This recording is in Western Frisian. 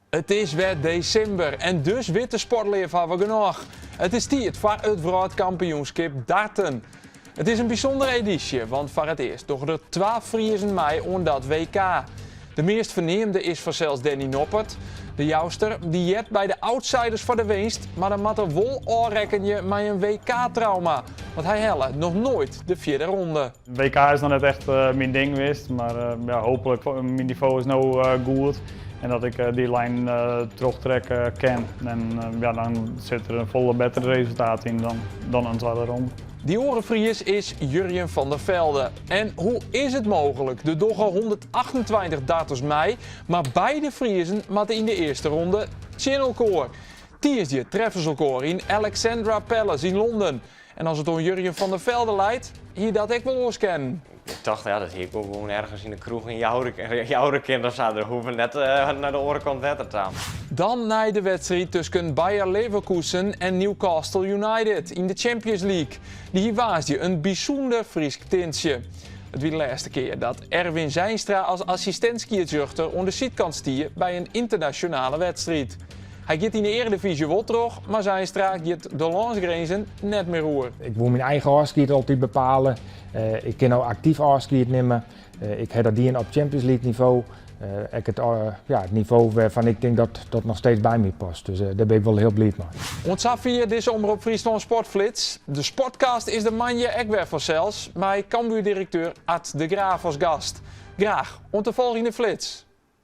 It is wer desimber en dus wit de sportleafhawwer genôch. It is tiid foar it wrâldkampioenskip darten. It is in bysûndere edysje, want foar it earst dogge der twa Friezen mei oan dat WK. De meast ferneamde is fansels Danny Noppert. De Jouster dy heart by de outsiders foar de winst, mar dan moat er wol ôfrekkenje mei in WK-trauma, want hy helle noch noait de fjirde ronde. WK is noch net echt myn ding west, mar ja, hooplik myn nivo is no goed en dat ik dy lijn trochtrekke kin. En ja, dan sit der in folle better resultaat yn dan in twadde ronde. Dy oare Fries is Jurjen van der Velde. En hoe is it mooglik? Der dogge 128 darters mei, mar beide Friezen moatte yn de earste ronde tsjin elkoar. Tiisdei treffe se elkoar yn Alexandra Palace yn Londen. En as it oan Jurjen van der Velde leit, hie dat ek wol oars kinnen. Ik tocht, ja, dat hie ik wol gewoan ergens yn de kroech yn Joure kind of sa. Der hoege net nei de oare kant wetter ta. Dan nei de wedstriid tusken Bayer Leverkusen en Newcastle United yn de Champions League. Dy hie woansdei in bysûnder Frysk tintsje. It wie de lêste kear dat Erwin Zeinstra as assistint-skiedsrjochter oan de sydkant stie by in ynternasjonale wedstriid. Hy giet yn de earedivyzje wol troch, mar Zeinstra giet de lânsgrinzen net mear oer. Ik woe myn eigen ôfskied altyd bepale. Ik kin no aktyf ôfskied nimme. Ik ha dat dien op Champions League nivo. Ek it, ja, it nivo wêrfan ik tink dat dat noch steeds by my past. Dus dêr bin ik wol hiel bliid mei. Oant safier dizze Omrop Fryslân Sportflits. De Sportcast is der moandei ek wer fansels, mei Cambuur-direkteur Ard de Graaf as gast. Graach oant de folgjende flits!